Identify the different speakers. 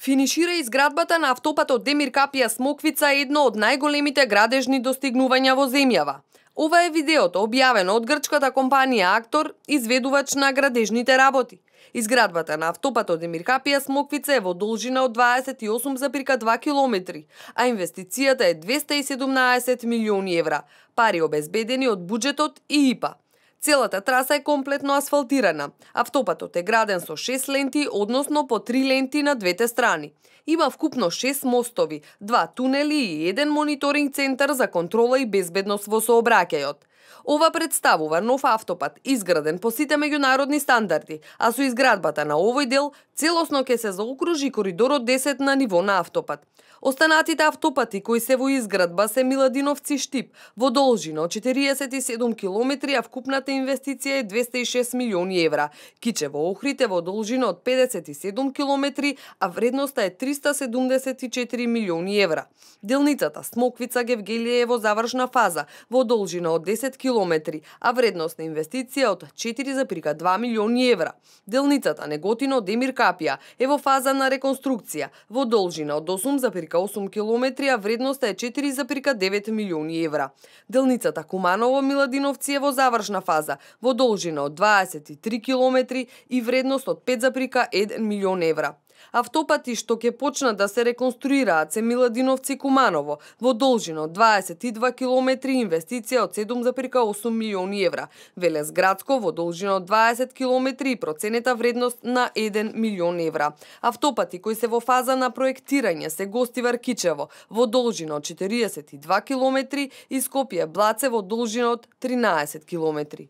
Speaker 1: Финишира изградбата на автопатот Демир Капија Смоквица, едно од најголемите градежни достигнувања во земјава. Ова е видеото објавено од грчката компанија Актор, изведувач на градежните работи. Изградбата на автопатот Демир Капија Смоквица е во должина од 28,2 километри, а инвестицијата е 217 милиони евра, пари обезбедени од буџетот и ИПА. Целата траса е комплетно асфалтирана. Автопатот е граден со 6 ленти, односно по 3 ленти на двете страни. Има вкупно 6 мостови, 2 тунели и еден мониторинг центар за контрола и безбедност во сообраќајот. Ова представува нов автопат, изграден по сите меѓународни стандарди, а со изградбата на овој дел целосно ќе се заокружи коридорот 10 на ниво на автопат. Останатите автопати кои се во изградба се Миладиновци Штип, во должина од 47 километри, а вкупната инвестиција е 206 милиони евра. Кичево Охрид е во должина од 57 километри, а вредноста е 374 милиони евра. Делницата Смоквица Гевгелие е во завршна фаза, во должина од 10 километри, а вредност на инвестиција од 4,2 милиони евра. Делницата Неготино Демир Капија е во фаза на реконструкција, во должина од 8,8 километри, а вредноста е 4,9 милиони евра. Делницата Куманово Миладиновци е во завршна фаза, во должина од 23 километри и вредност од 5,1 милион евра. Автопати што ќе почнат да се реконструираат се Миладиновци Куманово, во должина од 22 километри, инвестиција од 7,8 милиони евра. Велес Градско во должина од 20 километри и проценета вредност на 1 милион евра. Автопати кои се во фаза на проектирање се Гостивар Кичево во должина од 42 километри и Скопје Блаце во должина од 13 километри.